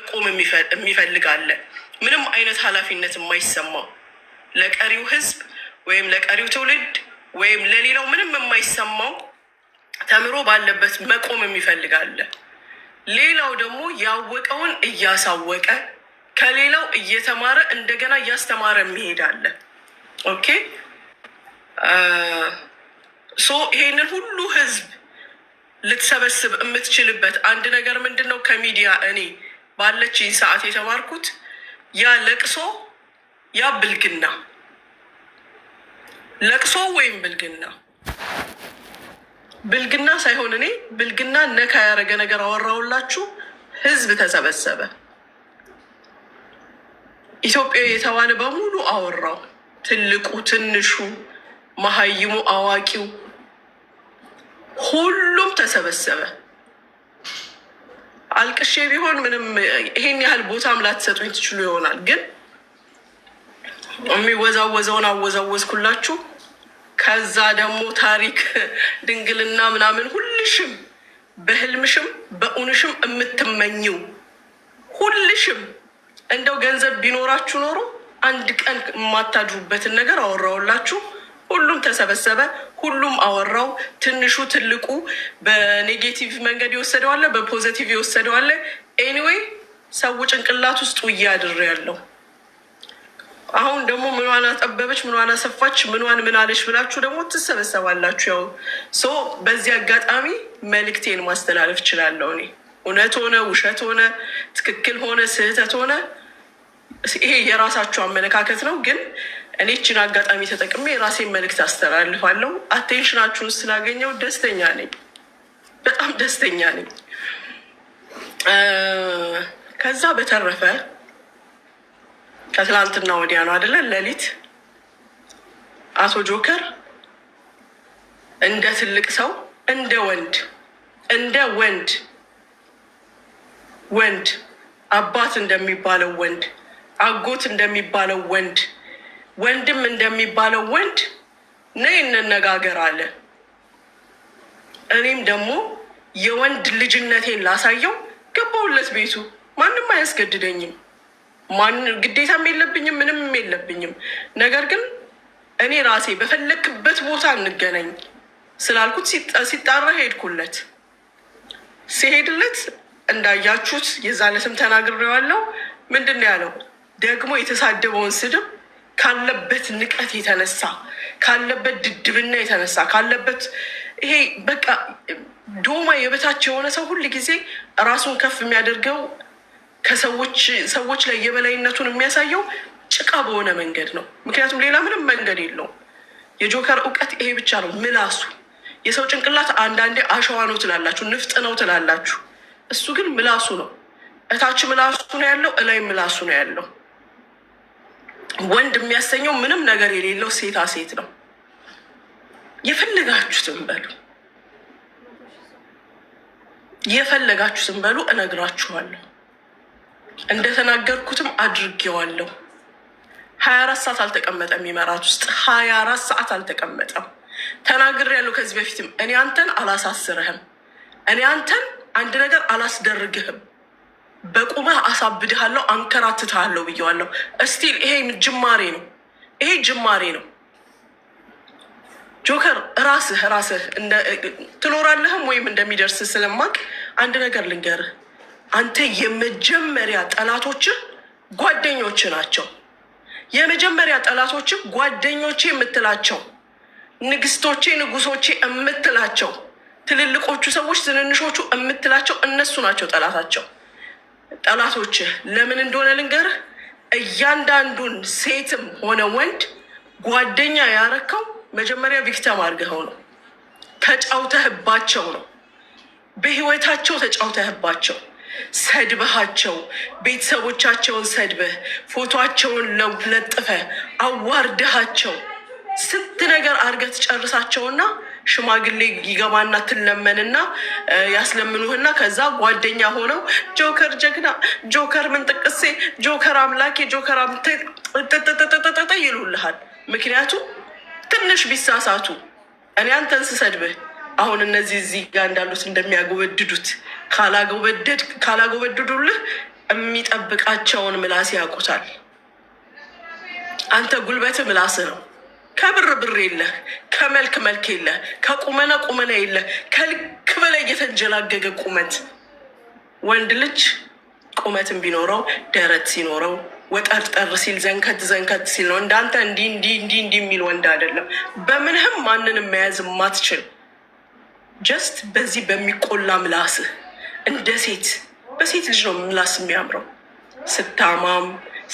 መቆም የሚፈልግ አለ። ምንም አይነት ኃላፊነት የማይሰማው፣ ለቀሪው ህዝብ ወይም ለቀሪው ትውልድ ወይም ለሌላው ምንም የማይሰማው፣ ተምሮ ባለበት መቆም የሚፈልግ አለ። ሌላው ደግሞ ያወቀውን እያሳወቀ፣ ከሌላው እየተማረ፣ እንደገና እያስተማረ የሚሄድ አለ። Okay, so ይሄንን ሁሉ ህዝብ ልትሰበስብ የምትችልበት አንድ ነገር ምንድን ነው? ከሚዲያ እኔ ባለችኝ ሰዓት የተማርኩት ያ ለቅሶ፣ ያ ብልግና፣ ለቅሶ ወይም ብልግና፣ ብልግና ሳይሆን እኔ ብልግና ነካ ያደረገ ነገር አወራሁላችሁ። ህዝብ ተሰበሰበ። ኢትዮጵያ የተባለ በሙሉ አወራው። ትልቁ፣ ትንሹ፣ መሀይሙ፣ አዋቂው፣ ሁሉም ተሰበሰበ። አልቅሼ ቢሆን ምንም ይሄን ያህል ቦታም ላትሰጡኝ ትችሉ ይሆናል፣ ግን የሚወዛወዘውን አወዛወዝኩላችሁ። ከዛ ደግሞ ታሪክ፣ ድንግልና ምናምን፣ ሁልሽም በህልምሽም በእውንሽም የምትመኝው፣ ሁልሽም እንደው ገንዘብ ቢኖራችሁ ኖሮ አንድ ቀን የማታድሩበትን ነገር አወራውላችሁ። ሁሉም ተሰበሰበ፣ ሁሉም አወራው። ትንሹ ትልቁ በ negative መንገድ የወሰደው አለ፣ በ positive የወሰደው አለ። Anyway ሰው ጭንቅላት ውስጥ ውዬ ያለው አሁን ደግሞ ምኗን አጠበበች፣ ምኗን አሰፋች፣ ምኗን ምን አለች ብላችሁ ደግሞ ትሰበሰባላችሁ። ያው so በዚህ አጋጣሚ መልእክቴን ማስተላለፍ እችላለሁ። እኔ እውነት ሆነ ውሸት ሆነ፣ ትክክል ሆነ ስህተት ሆነ፣ ይሄ የራሳችሁ አመለካከት ነው። ግን እኔ ይህችን አጋጣሚ ተጠቅሜ የራሴን መልእክት አስተላልፋለሁ። Attention ኣችሁን ስላገኘው ደስተኛ ነኝ፣ በጣም ደስተኛ ነኝ። ከዛ በተረፈ ከትላንትና ወዲያ ነው አደለ፣ ሌሊት አቶ ጆከር እንደ ትልቅ ሰው፣ እንደ ወንድ፣ እንደ ወንድ ወንድ፣ አባት እንደሚባለው ወንድ፣ አጎት እንደሚባለው ወንድ፣ ወንድም እንደሚባለው ወንድ ነይ እንነጋገር አለ። እኔም ደግሞ የወንድ ልጅነቴን ላሳየው ገባሁለት ቤቱ። ማንም አያስገድደኝም። ማን ግዴታም የለብኝም፣ ምንም የለብኝም። ነገር ግን እኔ ራሴ በፈለክበት ቦታ እንገናኝ ስላልኩት ሲጣራ ሄድኩለት። ሲሄድለት እንዳያችሁት የዛን ዕለትም ተናግሬዋለሁ። ምንድን ነው ያለው? ደግሞ የተሳደበውን ስድብ ካለበት ንቀት የተነሳ፣ ካለበት ድድብና የተነሳ፣ ካለበት ይሄ በቃ ዶማ የበታች የሆነ ሰው ሁል ጊዜ ራሱን ከፍ የሚያደርገው፣ ከሰዎች ሰዎች ላይ የበላይነቱን የሚያሳየው ጭቃ በሆነ መንገድ ነው። ምክንያቱም ሌላ ምንም መንገድ የለውም። የጆከር እውቀት ይሄ ብቻ ነው፣ ምላሱ። የሰው ጭንቅላት አንዳንዴ አሸዋ ነው ትላላችሁ፣ ንፍጥ ነው ትላላችሁ። እሱ ግን ምላሱ ነው። እታች ምላሱ ነው ያለው፣ እላይ ምላሱ ነው ያለው። ወንድ የሚያሰኘው ምንም ነገር የሌለው ሴታ ሴት ነው። የፈለጋችሁትን በሉ፣ የፈለጋችሁትን በሉ፣ እነግራችኋለሁ። እንደተናገርኩትም አድርጌዋለሁ። 24 ሰዓት አልተቀመጠም፣ ኢማራት ውስጥ 24 ሰዓት አልተቀመጠም። ተናግሬያለሁ ከዚህ በፊትም፣ እኔ አንተን አላሳስርህም፣ እኔ አንተን አንድ ነገር አላስደርግህም፣ በቁመህ አሳብድሃለሁ፣ አንከራትትሃለሁ ብየዋለሁ። Still ይሄ ጅማሬ ነው። ይሄ ጅማሬ ነው። ጆከር፣ ራስህ ራስህ ትኖራለህም ወይም እንደሚደርስ ስለማቅ አንድ ነገር ልንገርህ። አንተ የመጀመሪያ ጠላቶችህ ጓደኞች ናቸው። የመጀመሪያ ጠላቶችህ ጓደኞቼ የምትላቸው፣ ንግስቶቼ፣ ንጉሶቼ የምትላቸው፣ ትልልቆቹ ሰዎች፣ ትንንሾቹ የምትላቸው እነሱ ናቸው ጠላታቸው ጠላቶችህ። ለምን እንደሆነ ልንገርህ። እያንዳንዱን ሴትም ሆነ ወንድ ጓደኛ ያረከው መጀመሪያ victim አድርገኸው ነው። ተጫውተህባቸው ነው። በህይወታቸው ተጫውተህባቸው፣ ሰድበሃቸው፣ ቤተሰቦቻቸውን ሰድበህ፣ ፎቶቸውን ለጥፈህ፣ አዋርደሃቸው፣ ስንት ነገር አድርገህ ትጨርሳቸውና ሽማግሌ ይገባና ትለመንና ያስለምኑህና ከዛ ጓደኛ ሆነው ጆከር ጀግና፣ ጆከር ምን ጥቅሴ፣ ጆከር አምላኬ፣ ጆከር ጥጥጥጥጥ ይሉልሃል። ምክንያቱም ትንሽ ቢሳሳቱ፣ እኔ አንተን ስሰድብህ አሁን እነዚህ እዚህ ጋር እንዳሉት እንደሚያጎበድዱት ካላጎበደዱልህ የሚጠብቃቸውን ምላስ ያውቁታል። አንተ ጉልበት ምላስ ነው። ከብር ብር የለህ፣ ከመልክ መልክ የለህ፣ ከቁመና ቁመና የለህ። ከልክ በላይ የተንጀላገገ ቁመት። ወንድ ልጅ ቁመትን ቢኖረው ደረት ሲኖረው ወጠርጠር ሲል ዘንከት ዘንከት ሲል ነው። እንዳንተ እንዲህ እንዲህ እንዲህ እንዲህ የሚል ወንድ አይደለም። በምንህም ማንንም መያዝ የማትችል፣ just በዚህ በሚቆላ ምላስህ እንደ ሴት፣ በሴት ልጅ ነው ምላስ የሚያምረው። ስታማም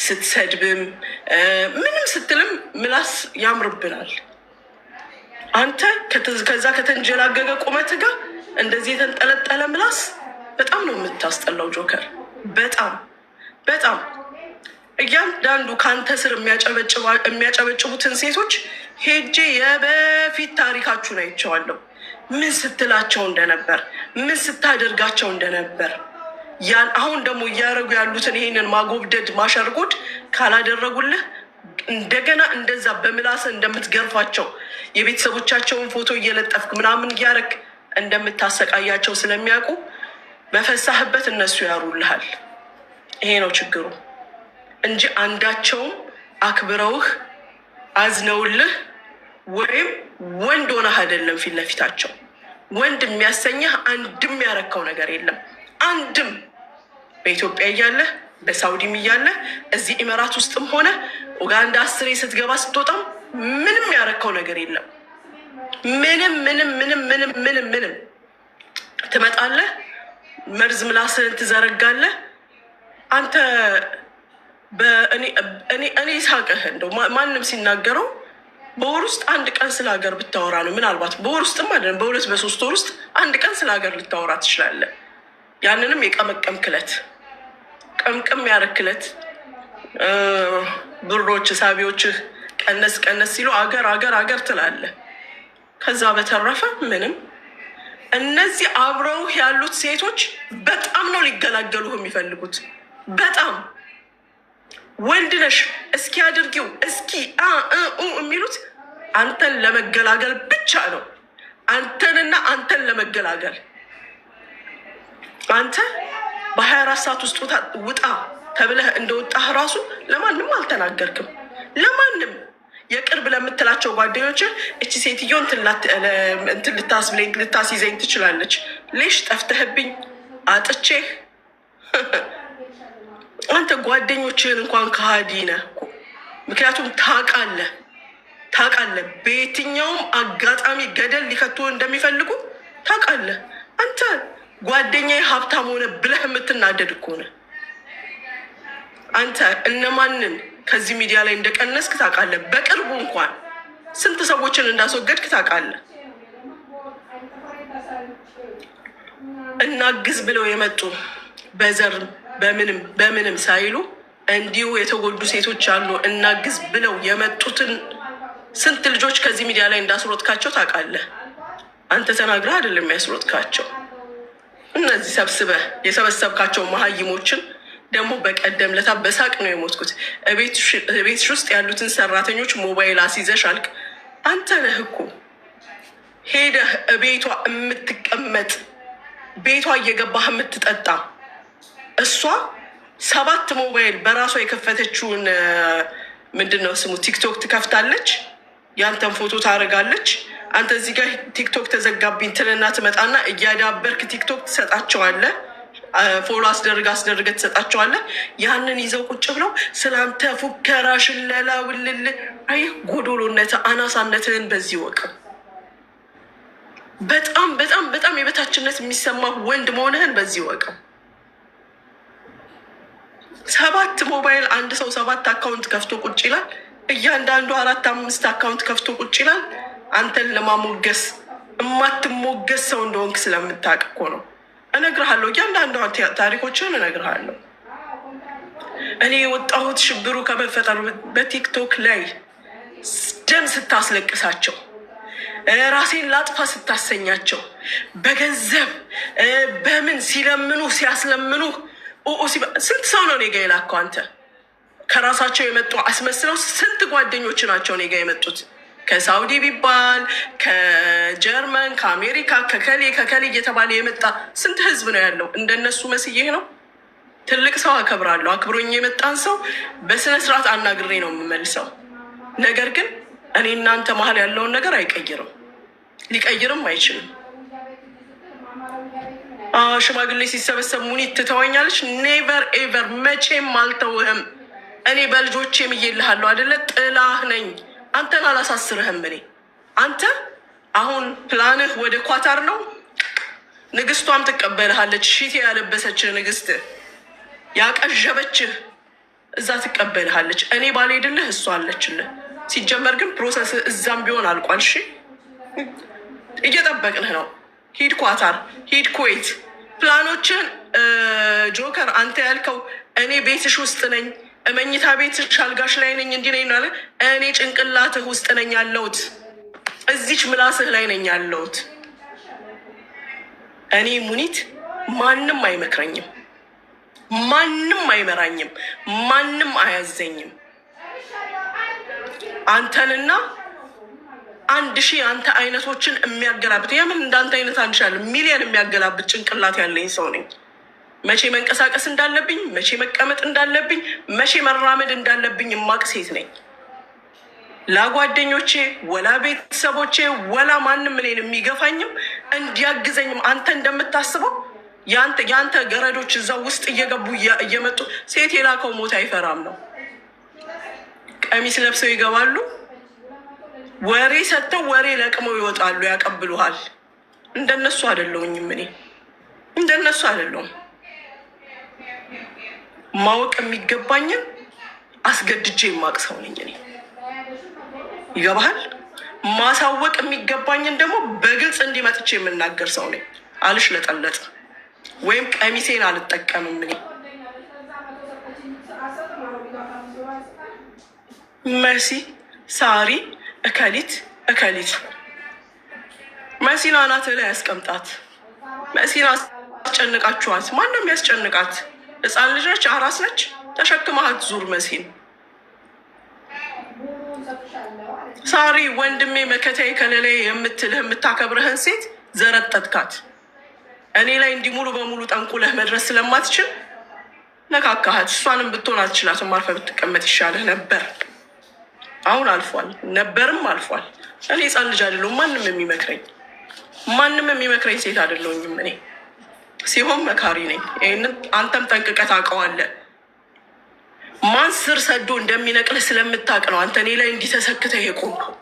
ስትሰድብም ምንም ስትልም ምላስ ያምርብናል። አንተ ከዛ ከተንጀላገገ ቁመት ጋር እንደዚህ የተንጠለጠለ ምላስ በጣም ነው የምታስጠላው ጆከር። በጣም በጣም። እያንዳንዱ ከአንተ ስር የሚያጨበጭቡትን ሴቶች ሄጄ የበፊት ታሪካችሁን አይቼዋለሁ። ምን ስትላቸው እንደነበር፣ ምን ስታደርጋቸው እንደነበር፣ ያን አሁን ደግሞ እያደረጉ ያሉትን ይሄንን ማጎብደድ ማሸርጎድ ካላደረጉልህ እንደገና እንደዛ በምላስ እንደምትገርፋቸው፣ የቤተሰቦቻቸውን ፎቶ እየለጠፍክ ምናምን እያደረግ እንደምታሰቃያቸው ስለሚያውቁ በፈሳህበት እነሱ ያሩልሃል። ይሄ ነው ችግሩ እንጂ አንዳቸውም አክብረውህ አዝነውልህ ወይም ወንድ ሆነህ አይደለም። ፊት ለፊታቸው ወንድ የሚያሰኘህ አንድም ያረከው ነገር የለም። አንድም በኢትዮጵያ እያለህ፣ በሳውዲም እያለህ፣ እዚህ ኢመራት ውስጥም ሆነ ኡጋንዳ 10 ስትገባ ስትወጣም ምንም ያረከው ነገር የለም። ምንም ምንም ምንም ምንም ምንም ምንም። ትመጣለህ፣ መርዝ ምላስህን ትዘረጋለህ። አንተ እኔ ሳቅህ እንደው ማንም ሲናገረው በወር ውስጥ አንድ ቀን ስለ ሀገር ብታወራ ነው። ምናልባት በወር ውስጥም አይደለም፣ በ2 በ3 ወር ውስጥ አንድ ቀን ስለ ሀገር ልታወራ ትችላለህ። ያንንም የቀመቀምክለት ቅምቅም ያረክለት ብሮች ሳቢዎችህ ቀነስ ቀነስ ሲሉ አገር አገር አገር ትላለህ። ከዛ በተረፈ ምንም። እነዚህ አብረውህ ያሉት ሴቶች በጣም ነው ሊገላገሉህ የሚፈልጉት። በጣም ወንድ ነሽ እስኪ አድርጊው እስኪ አ እ የሚሉት አንተን ለመገላገል ብቻ ነው። አንተንና አንተን ለመገላገል። አንተ በ24 ሰዓት ውስጥ ውጣ ተብለህ እንደወጣህ ራሱ ለማንም አልተናገርክም። ለማንም የቅርብ ለምትላቸው ጓደኞች እቺ ሴትዮ እንትን ልታስብለኝ ልታስይዘኝ ትችላለች፣ ሌሽ ጠፍተህብኝ አጥቼህ። አንተ ጓደኞችህን እንኳን ከሃዲ ነህ እኮ። ምክንያቱም ታውቃለህ ታውቃለህ፣ በየትኛውም አጋጣሚ ገደል ሊከቱ እንደሚፈልጉ ታውቃለህ። አንተ ጓደኛዬ ሀብታም ሆነ ብለህ የምትናደድ እኮ ነህ። አንተ እነማንን ከዚህ ሚዲያ ላይ እንደቀነስክ ታውቃለህ። በቅርቡ እንኳን ስንት ሰዎችን እንዳስወገድክ ታውቃለህ። እናግዝ ብለው የመጡ በዘር በምንም በምንም ሳይሉ እንዲሁ የተጎዱ ሴቶች አሉ። እናግዝ ብለው የመጡትን ስንት ልጆች ከዚህ ሚዲያ ላይ እንዳስሮጥካቸው ታውቃለህ። አንተ ተናግረህ አይደለም ያስሮጥካቸው። እነዚህ ሰብስበህ የሰበሰብካቸው መሀይሞችን ደግሞ በቀደም ለታ በሳቅ ነው የሞትኩት። እቤትሽ ውስጥ ያሉትን ሰራተኞች ሞባይል አስይዘሽ አልክ። አንተ ነህ እኮ ሄደህ እቤቷ የምትቀመጥ፣ ቤቷ እየገባህ የምትጠጣ። እሷ ሰባት ሞባይል በራሷ የከፈተችውን ምንድን ነው ስሙ ቲክቶክ ትከፍታለች። ያንተን ፎቶ ታደርጋለች። አንተ እዚህ ጋር ቲክቶክ ተዘጋብኝ ትልና ትመጣና እያዳበርክ ቲክቶክ ትሰጣቸዋለህ። Follow አስደርገ አስደርገ ትሰጣቸዋለህ። ያንን ይዘው ቁጭ ብለው ስለአንተ ፉከራ፣ ሽለላ፣ ውልል። አይ ጎዶሎነት፣ አናሳነትህን በዚህ ወቅ በጣም በጣም በጣም የበታችነት የሚሰማ ወንድ መሆንህን በዚህ ወቀው። ሰባት ሞባይል አንድ ሰው ሰባት account ከፍቶ ቁጭ ይላል። እያንዳንዱ አራት አምስት account ከፍቶ ቁጭ ይላል። አንተን ለማሞገስ፣ የማትሞገስ ሰው እንደሆንክ ስለምታውቅ እኮ ነው። እነግርሃለሁ፣ እያንዳንዱ ታሪኮችን እነግርሃለሁ። እኔ የወጣሁት ሽብሩ ከመፈጠሩ በቲክቶክ ላይ ደም ስታስለቅሳቸው፣ ራሴን ላጥፋ ስታሰኛቸው፣ በገንዘብ በምን ሲለምኑ ሲያስለምኑ ስንት ሰው ነው እኔ ጋ የላከው? አንተ ከራሳቸው የመጡ አስመስለው ስንት ጓደኞች ናቸው እኔ ጋ የመጡት? ከሳውዲ ቢባል፣ ከጀርመን፣ ከአሜሪካ፣ ከከሌ ከከሌ እየተባለ የመጣ ስንት ህዝብ ነው ያለው? እንደነሱ መስዬህ ነው። ትልቅ ሰው አከብራለሁ። አክብሮኝ የመጣን ሰው በስነ ስርዓት አናግሬ ነው የምመልሰው። ነገር ግን እኔ እናንተ መሀል ያለውን ነገር አይቀይርም፣ ሊቀይርም አይችልም። ሽማግሌ ሲሰበሰብ ሙኒት ትተወኛለች። Never ever፣ መቼም አልተውህም። እኔ በልጆቼ ምዬልሃለሁ አይደለ? ጥላህ ነኝ። አንተን አላሳስርህም። እኔ አንተ አሁን ፕላንህ ወደ ኳታር ነው። ንግስቷም ትቀበልሃለች። ሺቴ ያለበሰችህ ንግስት ያቀዠበችህ እዛ ትቀበልሃለች። እኔ ባልሄድልህ እሷ አለችልህ። ሲጀመር ግን process እዛም ቢሆን አልቋል። እሺ እየጠበቅንህ ነው። ሂድ ኳታር፣ ሂድ ኩዌት። ፕላኖችን ጆከር፣ አንተ ያልከው እኔ ቤትሽ ውስጥ ነኝ፣ እመኝታ ቤትሽ አልጋሽ ላይ ነኝ፣ እንዲህ ነኝ አለ። እኔ ጭንቅላትህ ውስጥ ነኝ ያለሁት፣ እዚች ምላስህ ላይ ነኝ ያለሁት። እኔ ሙኒት ማንም አይመክረኝም፣ ማንም አይመራኝም፣ ማንም አያዘኝም። አንተንና 1000 አንተ አይነቶችን የሚያገላብጥ፣ የምን እንዳንተ አይነት 1000 አለ ሚሊየን የሚያገላብጥ ጭንቅላት ያለኝ ሰው ነኝ። መቼ መንቀሳቀስ እንዳለብኝ፣ መቼ መቀመጥ እንዳለብኝ፣ መቼ መራመድ እንዳለብኝ የማቅ ሴት ነኝ። ላጓደኞቼ ወላ ቤተሰቦቼ ወላ ማንም እኔን የሚገፋኝም እንዲያግዘኝም አንተ እንደምታስበው የአንተ ገረዶች እዛ ውስጥ እየገቡ እየመጡ ሴት የላከው ሞት አይፈራም ነው። ቀሚስ ለብሰው ይገባሉ። ወሬ ሰጥተው ወሬ ለቅመው ይወጣሉ፣ ያቀብሉሃል። እንደነሱ አይደለሁኝም እኔ እንደነሱ አይደለሁም። ማወቅ የሚገባኝን አስገድጄ የማቅ ሰው ነኝ እኔ። ይገባሃል? ማሳወቅ የሚገባኝን ደግሞ በግልጽ እንዲመጥቼ የምናገር ሰው ነኝ። አልሽለጠለጥ ወይም ቀሚሴን አልጠቀምም እኔ። መሲ ሳሪ እከሊት እከሊት መሲን አናትህ ላይ ያስቀምጣት። መሲን አስጨንቃችኋት። ማነው የሚያስጨንቃት? ሕፃን ልጅ ነች፣ አራስ ነች። ተሸክመሃት ዙር መሲን። ሳሪ ወንድሜ መከታዬ ከለላይ የምትልህ የምታከብርህን ሴት ዘረጠጥካት። እኔ ላይ እንዲህ ሙሉ በሙሉ ጠንቁለህ መድረስ ስለማትችል ነካካሃት። እሷንም ብትሆን አትችላትም። አርፈህ ብትቀመጥ ይሻልህ ነበር። አሁን አልፏል፣ ነበርም አልፏል። እኔ ሕፃን ልጅ አይደለሁም። ማንም የሚመክረኝ ሴት አይደለሁኝም። እኔ ሲሆን መካሪ ነኝ። ይህንን አንተም ጠንቅቀህ ታውቀዋለህ። ማን ስር ሰዶ እንደሚነቅልህ ስለምታውቅ ነው አንተ እኔ ላይ እንዲህ ተሰክተህ የቆምከው።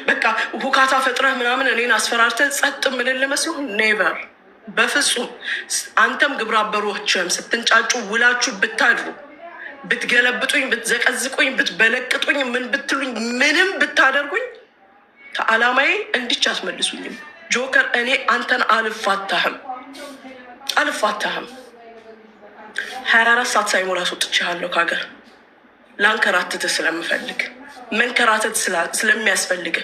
በቃ ሁካታ ፈጥረህ ምናምን እኔን አስፈራርተህ ጸጥ የምልህ መስሎህ? Never፣ በፍጹም። አንተም ግብረ አበሮችህም ስትንጫጩ ውላችሁ ብታድሩ፣ ብትገለብጡኝ፣ ብትዘቀዝቁኝ፣ ብትበለቅጡኝ፣ ምን ብትሉኝ፣ ምንም ብታደርጉኝ ከዓላማዬ እንዲች አትመልሱኝም። ጆከር፣ እኔ አንተን አልፋታህም፣ አልፋታህም። 24 ሰዓት ሳይሞላ አስወጥቼሃለሁ ከሀገር። ላንከራትትህ ስለምፈልግ፣ መንከራተት ስለሚያስፈልግ፣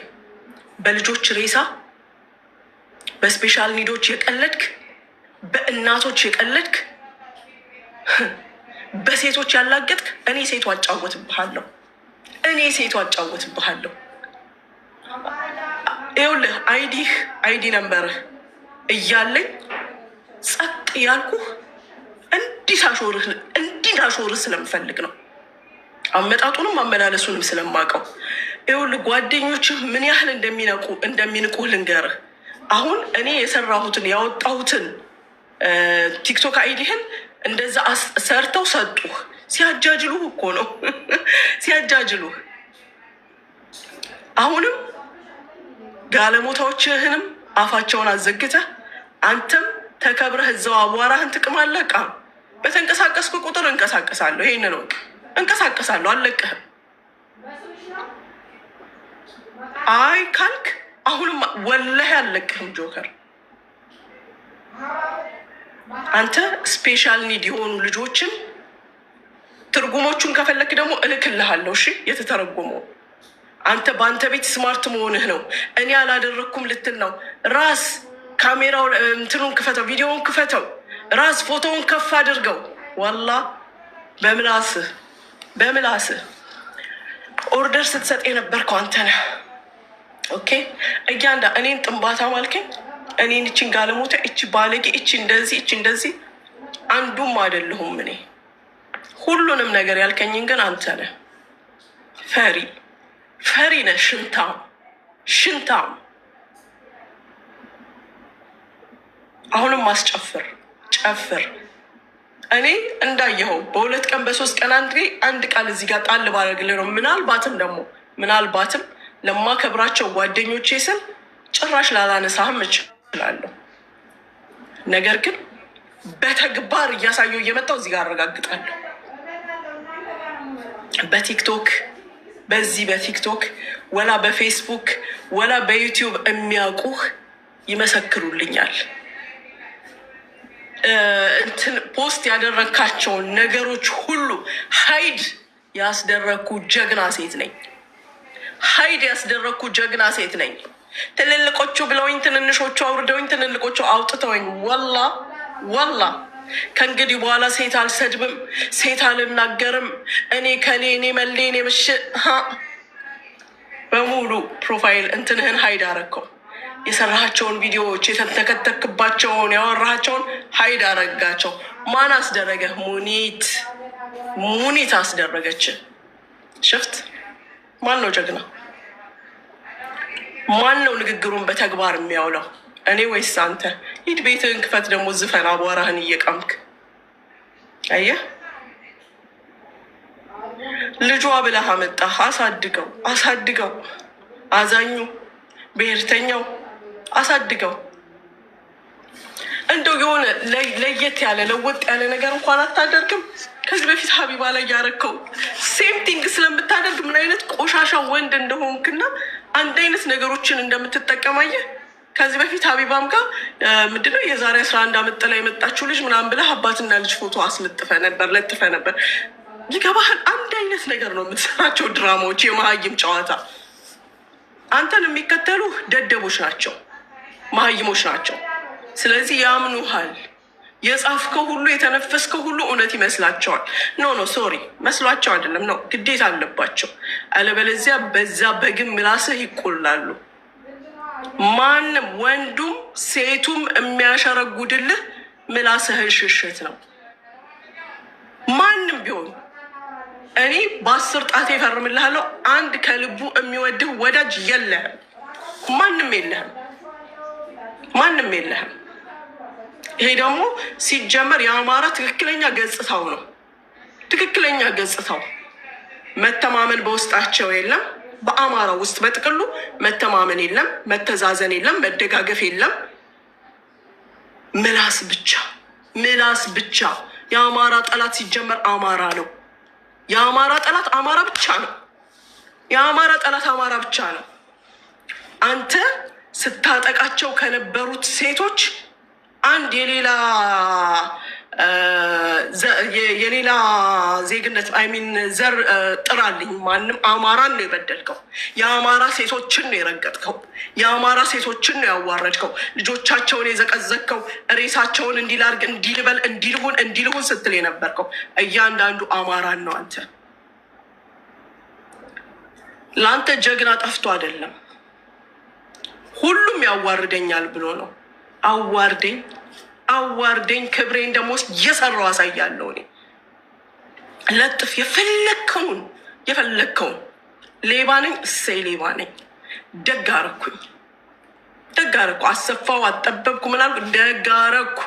በልጆች ሬሳ፣ በ special need ኦች የቀለድክ፣ በእናቶች የቀለድክ፣ በሴቶች ያላገጥክ፣ እኔ ሴቷ አጫወትብሃለሁ። እኔ ሴቷ አጫወትብሃለሁ። ይኸውልህ ID ህ ID number ህ እያለኝ ጸጥ ያልኩህ እንዲህ ሳሾርህ ስለምፈልግ ነው። አመጣጡንም አመላለሱንም ስለማውቀው። ይኸውልህ ጓደኞችህ ምን ያህል እንደሚነቁ እንደሚንቁህ ልንገርህ። አሁን እኔ የሰራሁትን ያወጣሁትን ቲክቶክ ID ህን እንደዛ ሰርተው ሰጡህ። ሲያጃጅሉህ እኮ ነው፣ ሲያጃጅሉህ። አሁንም ጋለሞታዎችህንም አፋቸውን አዘግተህ አንተም ተከብረህ እዛው አቧራህን ትቅማለህ። ቃ በተንቀሳቀስኩ ቁጥር እንቀሳቀሳለሁ። ይሄንን እወቅ፣ እንቀሳቀሳለሁ። አልለቅህም። አይ ካልክ አሁንም ወላሂ አልለቅህም ጆከር። አንተ special need የሆኑ ልጆችን ትርጉሞቹን ከፈለክ ደግሞ እልክልሃለሁ። እሺ የተተረጎመው አንተ በአንተ ቤት smart መሆንህ ነው። እኔ አላደረግኩም ልትል ነው። ራስ ካሜራው እንትኑን ክፈተው፣ ቪዲዮውን ክፈተው፣ ራስ ፎቶውን ከፍ አድርገው። ዋላ በምላስህ በምላስህ order ስትሰጥ የነበርከው አንተ ነህ። Okay እያንዳ እኔን ጥንባታ ማልከኝ፣ እኔን እችን ጋለሞታ፣ እቺ ባለጌ፣ እቺ እንደዚህ፣ እቺ እንደዚህ። አንዱም አይደለሁም እኔ። ሁሉንም ነገር ያልከኝን ግን አንተ ነህ። ፈሪ ፈሪ ነህ። ሽንታም ሽንታም። አሁንም አስጨፍር ጨፍር። እኔ እንዳየኸው በ2 ቀን በ3 ቀን አንድ አንድ ቃል እዚህ ጋር ጣል ባደርግልህ ነው። ምናልባትም ደግሞ ምናልባትም ለማከብራቸው ጓደኞቼ ስል ጭራሽ ላላነሳህም እችላለሁ። ነገር ግን በተግባር እያሳየው እየመጣው እዚህ ጋር አረጋግጣለሁ። በቲክቶክ በዚህ በቲክቶክ ወላ በፌስቡክ ወላ በዩቲዩብ የሚያውቁህ ይመሰክሩልኛል። እንትን post ያደረግካቸውን ነገሮች ሁሉ hide ያስደረግኩ ጀግና ሴት ነኝ። Hide ያስደረግኩ ጀግና ሴት ነኝ። ትልልቆቹ ብለውኝ፣ ትንንሾቹ አውርደውኝ፣ ትልልቆቹ አውጥተውኝ፣ ወላ ወላ ከእንግዲህ በኋላ ሴት አልሰድብም፣ ሴት አልናገርም። እኔ ከሌ እኔ መሌ እኔ ምሽ በሙሉ profile እንትንህን hide አረግከው። የሰራሃቸውን ቪዲዮዎች፣ የተንተከተክባቸውን፣ ያወራሃቸውን hide አረጋቸው። ማን አስደረገ? ሙኒት ሙኒት አስደረገች። ሽፍት ማን ነው ጀግና? ማን ነው ንግግሩን በተግባር የሚያውለው? እኔ ወይስ አንተ? ሂድ ቤትህን ክፈት፣ ደግሞ ዝፈን፣ አቧራህን እየቀምክ። አየህ፣ ልጇ ብለህ አመጣህ። አሳድገው፣ አሳድገው፣ አዛኙ ብሔርተኛው አሳድገው። እንደው የሆነ ለየት ያለ ለወጥ ያለ ነገር እንኳን አታደርግም። ከዚህ በፊት ሀቢባ ላይ ያረከው same thing ስለምታደርግ ምን አይነት ቆሻሻ ወንድ እንደሆንክና አንድ አይነት ነገሮችን እንደምትጠቀም አየህ። ከዚህ በፊት ሀቢባም ጋር ምንድነው የዛሬ 11 ዓመት ጥላ የመጣችው ልጅ ምናምን ብለህ አባትና ልጅ ፎቶ አስለጥፈ ነበር ለጥፈ ነበር። ይገባሃል? አንድ አይነት ነገር ነው የምትሰራቸው ድራማዎች፣ የመሀይም ጨዋታ። አንተን የሚከተሉ ደደቦች ናቸው፣ መሀይሞች ናቸው። ስለዚህ ያምኑሃል። የጻፍከው ሁሉ የተነፈስከው ሁሉ እውነት ይመስላቸዋል። No, no, sorry፣ መስሏቸው አይደለም ነው፣ ግዴታ አለባቸው። አለበለዚያ በዛ በግም ምላስህ ይቆላሉ። ማንም ወንዱም ሴቱም የሚያሸረጉድልህ ምላስህን ሽሽት ነው። ማንም ቢሆን እኔ በ10 ጣቴ እፈርምልሃለሁ። አንድ ከልቡ የሚወድህ ወዳጅ የለህም። ማንም የለህም። ማንም የለህም። ይሄ ደግሞ ሲጀመር የአማራ ትክክለኛ ገጽታው ነው። ትክክለኛ ገጽታው መተማመን በውስጣቸው የለም። በአማራ ውስጥ በጥቅሉ መተማመን የለም፣ መተዛዘን የለም፣ መደጋገፍ የለም። ምላስ ብቻ፣ ምላስ ብቻ። የአማራ ጠላት ሲጀመር አማራ ነው። የአማራ ጠላት አማራ ብቻ ነው። የአማራ ጠላት አማራ ብቻ ነው። አንተ ስታጠቃቸው ከነበሩት ሴቶች አንድ የሌላ ዜግነት I mean ዘር ጥራልኝ። ማንም አማራን ነው የበደልከው። የአማራ ሴቶችን ነው የረገጥከው። የአማራ ሴቶችን ነው ያዋረድከው። ልጆቻቸውን የዘቀዘቅከው፣ ሬሳቸውን እንዲላርግ እንዲልበል እንዲልሁን እንዲልሁን ስትል የነበርከው እያንዳንዱ አማራን ነው። አንተ ለአንተ ጀግና ጠፍቶ አይደለም፣ ሁሉም ያዋርደኛል ብሎ ነው። አዋርደኝ አዋርደኝ፣ ክብሬን ደግሞ እየሰራው አሳያለሁ። እኔ ለጥፍ የፈለግከውን የፈለግከውን። ሌባ ነኝ፣ እሰይ ሌባ ነኝ። ደግ አረኩኝ፣ ደግ አረኩ። አሰፋው አጠበብኩ ምናልኩ፣ ደግ አረኩ።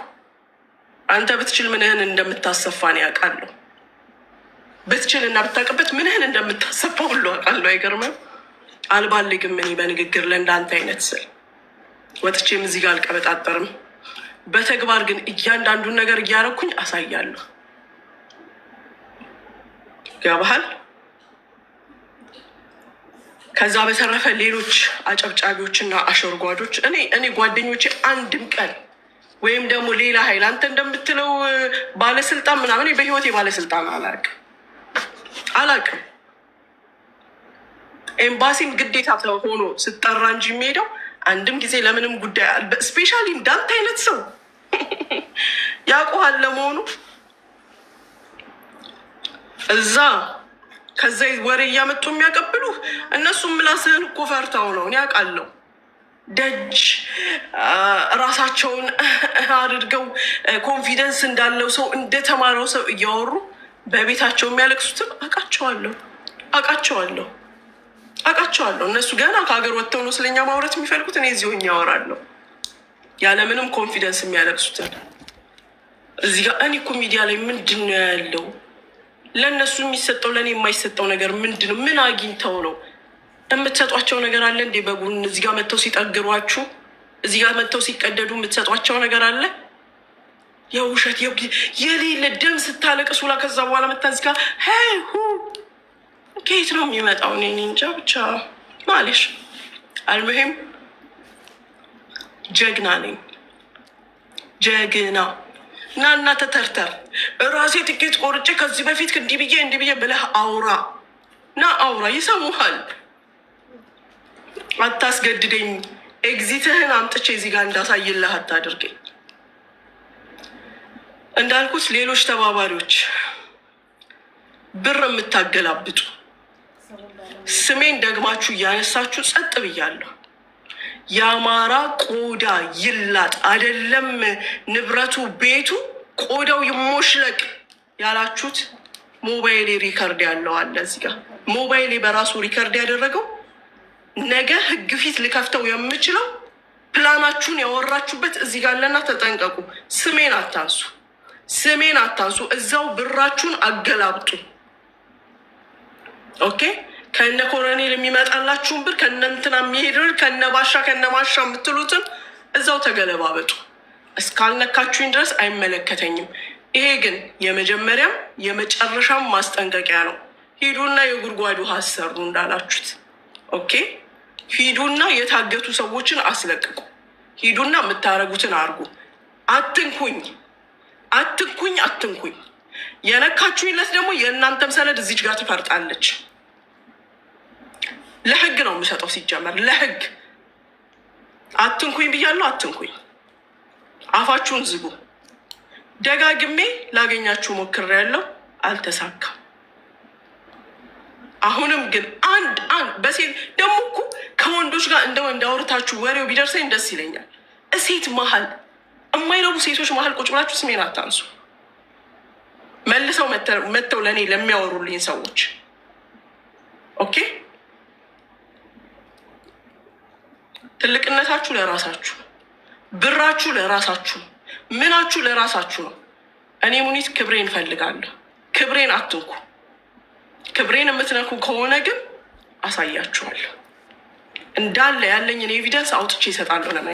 አንተ ብትችል ምንህን እንደምታሰፋ እኔ አውቃለሁ። ብትችል እና ብታውቅበት ምንህን እንደምታሰፋ ሁሉ አውቃለሁ። አይገርምም? አልባልግም እኔ በንግግር ለእንዳንተ አይነት ስል ወጥቼም እዚህ ጋር አልቀበጣጠርም። በተግባር ግን እያንዳንዱን ነገር እያረኩኝ አሳያለሁ። ገባሃል? ከዛ በተረፈ ሌሎች አጨብጫቢዎች እና አሸርጓጆች እኔ ጓደኞቼ አንድም ቀን ወይም ደግሞ ሌላ ኃይል አንተ እንደምትለው ባለስልጣን ምናምን በህይወቴ ባለስልጣን አላውቅም አላውቅም። ኤምባሲም ግዴታ ሆኖ ስጠራ እንጂ የሚሄደው አንድም ጊዜ ለምንም ጉዳይ specially እንዳንተ አይነት ሰው ያውቁሃል ለመሆኑ እዛ ከዛ ወሬ እያመጡ የሚያቀብሉ እነሱም ምላስህን እኮ ፈርተው ነው። እኔ አውቃለሁ። ደጅ ራሳቸውን አድርገው confidence እንዳለው ሰው፣ እንደተማረው ሰው እያወሩ በቤታቸው የሚያለቅሱትን አውቃቸዋለሁ፣ አውቃቸዋለሁ፣ አውቃቸዋለሁ። እነሱ ገና ከሀገር ወጥተው ነው ስለኛ ማውራት የሚፈልጉት። እኔ እዚህ ሆኜ አወራለሁ። ያለምንም confidence የሚያለቅሱትን እዚህ ጋር። እኔ እኮ ሚዲያ ላይ ምንድን ነው ያለው? ለእነሱ የሚሰጠው ለእኔ የማይሰጠው ነገር ምንድን ነው? ምን አግኝተው ነው? የምትሰጧቸው ነገር አለ እንዴ? በጉን እዚህ ጋር መጥተው ሲጠግሯችሁ፣ እዚህ ጋር መጥተው ሲቀደዱ የምትሰጧቸው ነገር አለ? የውሸት የሌለ ደም ስታለቅስ ውላ ከዛ በኋላ መታ እዚህ ጋር hey ሁ ከየት ነው የሚመጣው? እኔ እንጃ ብቻ معليش። المهم ጀግና ነኝ፣ ጀግና። እና እና ተተርተር፣ ራሴ ትኬት ቆርጬ ከዚህ በፊት እንዲህ ብዬ እንዲህ ብዬ ብለህ አውራ፣ ና አውራ፣ ይሰሙሃል። አታስገድደኝ። Exit ህን አምጥቼ እዚህ ጋር እንዳሳይልህ አታድርገኝ። እንዳልኩት ሌሎች ተባባሪዎች፣ ብር የምታገላብጡ፣ ስሜን ደግማችሁ እያነሳችሁ ጸጥ ብያለሁ። የአማራ ቆዳ ይላጥ አይደለም ንብረቱ ቤቱ ቆዳው ይሞሽለቅ ያላችሁት ሞባይሌ record ያለው አለ እዚህ ጋር። ሞባይሌ በራሱ record ያደረገው፣ ነገ ህግ ፊት ልከፍተው የምችለው ፕላናችሁን ያወራችሁበት እዚህ ጋር አለና ተጠንቀቁ። ስሜን አታንሱ፣ ስሜን አታንሱ። እዛው ብራችሁን አገላብጡ። Okay፣ ከነ ኮሎኔል የሚመጣላችሁን ብር፣ ከነ እንትና የሚሄድ ብር፣ ከነ ባሻ ከነ ማሻ የምትሉትን እዛው ተገለባበጡ። እስካልነካችሁኝ ድረስ አይመለከተኝም። ይሄ ግን የመጀመሪያም የመጨረሻም ማስጠንቀቂያ ነው። ሂዱና የጉድጓድ ውሃ አሰሩ እንዳላችሁት። Okay፣ ሂዱና የታገቱ ሰዎችን አስለቅቁ። ሂዱና የምታረጉትን አርጉ። አትንኩኝ፣ አትንኩኝ፣ አትንኩኝ። የነካችሁኝ ለት ደግሞ የእናንተም ሰነድ እዚች ጋር ትፈርጣለች። ለህግ ነው የምሰጠው። ሲጀመር ለህግ። አትንኩኝ ብያለሁ። አትንኩኝ። አፋችሁን ዝጉ። ደጋግሜ ላገኛችሁ ሞክሬያለሁ፣ አልተሳካም። አሁንም ግን አንድ አንድ በሴት ደግሞ እኮ ከወንዶች ጋር እንደ ወንድ አውርታችሁ ወሬው ቢደርሰኝ ደስ ይለኛል። እሴት መሀል፣ የማይረቡ ሴቶች መሀል ቁጭ ብላችሁ ስሜን አታንሱ። መልሰው መጥተው ለእኔ ለሚያወሩልኝ ሰዎች፣ okay፣ ትልቅነታችሁ ለራሳችሁ፣ ብራችሁ ለራሳችሁ፣ ምናችሁ ለራሳችሁ ነው። እኔ ሙኒት ክብሬን እፈልጋለሁ። ክብሬን አትንኩ። ክብሬን የምትነኩ ከሆነ ግን አሳያችኋለሁ። እንዳለ ያለኝን evidence አውጥቼ ይሰጣለሁ።